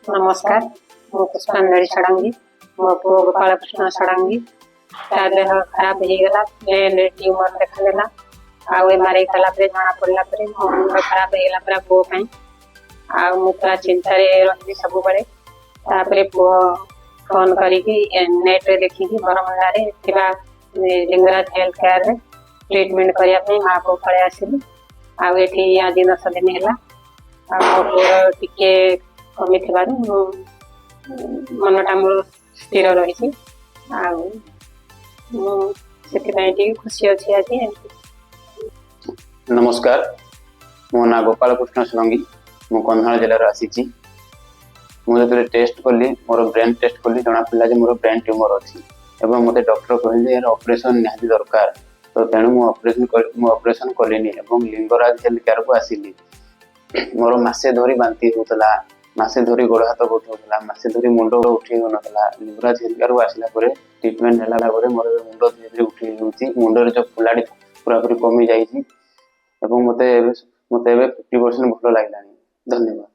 ନମସ୍କାର, ମୁଁ ପୁଷ୍ପାଞ୍ଜଳି ଷଡ଼ଙ୍ଗୀ। ମୋ ପୁଅ ଗୋପାଳକୃଷ୍ଣ ଷଡ଼ଙ୍ଗୀ, ତା ଦେହ ଖରାପ ହେଇଗଲା, ବ୍ରେନରେ ଟ୍ୟୁମର ଦେଖାଦେଲା। ଆଉ ଏମଆରଆଇ କଲା ପରେ ଜଣା ପଡ଼ିଲା ପରେ ମୋ ମୁଣ୍ଡ ଖରାପ ହେଇଗଲା ପୁରା ପୁଅ ପାଇଁ। ଆଉ ମୁଁ ପୁରା ଚିନ୍ତାରେ ରହିଲି ସବୁବେଳେ। ତାପରେ ପୁଅ ଫୋନ କରିକି ନେଟରେ ଦେଖିକି ବରମୁଣ୍ଡାରେ ଥିବା ଲିଙ୍ଗରାଜ ହେଲ୍ଥ କେୟାରରେ ଟ୍ରିଟମେଣ୍ଟ କରିବା ପାଇଁ ମା ପୁଅ ପଳେଇ ଆସିଲୁ। ଆଉ ଏଠି ଆଜି 10 ଦିନ ହେଲା। ଆଉ ମୋ ପୁଅର ଟିକେ କମିଥିବାରୁ ମୁଁ ମନଟା ମୋର ସ୍ଥିର ରହିଛି ଆଉ ମୁଁ ସେଥିପାଇଁ ଟିକେ ଖୁସି ଅଛି ଆଜି। ନମସ୍କାର, ମୋ ନାଁ ଗୋପାଳକୃଷ୍ଣ ଷଡ଼ଙ୍ଗୀ। ମୁଁ କନ୍ଧମାଳ ଜିଲ୍ଲାରୁ ଆସିଛି। ମୁଁ ଯେତେବେଳେ ଟେଷ୍ଟ କଲି, ମୋର ବ୍ରେନ୍ ଟେଷ୍ଟ କଲି, ଜଣାପଡ଼ିଲା ଯେ ମୋର ବ୍ରେନ୍ ଟ୍ୟୁମର ଅଛି ଏବଂ ମୋତେ ଡକ୍ଟର କହିଲେ ଏହାର ଅପରେସନ୍ ନିହାତି ଦରକାର। ତ ତେଣୁ ମୁଁ ଅପରେସନ୍ କଲିନି ଏବଂ ଲିଙ୍ଗରାଜ ହେଲ୍ଥ କେୟାରକୁ ଆସିଲି। ମୋର ମାସେ ଧରି ବାନ୍ତି ହେଉଥିଲା, ମାସେ ଧରି ଗୋଡ଼ ହାତ ବଥଉଥିଲା, ମାସେ ଧରି ମୁଣ୍ଡ ଉଠେଇ ହେଉନଥିଲା। ଲିଙ୍ଗରାଜ ହେଲ୍ଥ କେୟାରକୁ ଆସିଲା ପରେ, ଟ୍ରିଟମେଣ୍ଟ ହେଲା ପରେ ମୋର ଏବେ ମୁଣ୍ଡ ଧୀରେ ଧୀରେ ଉଠେଇ ହେଉଛି। ମୁଣ୍ଡରେ ଯେଉଁ ଫୁଲାଟି ପୁରାପୁରି କମି ଯାଇଛି ଏବଂ ମୋତେ ଏବେ 50% ଭଲ ଲାଗିଲାଣି। ଧନ୍ୟବାଦ।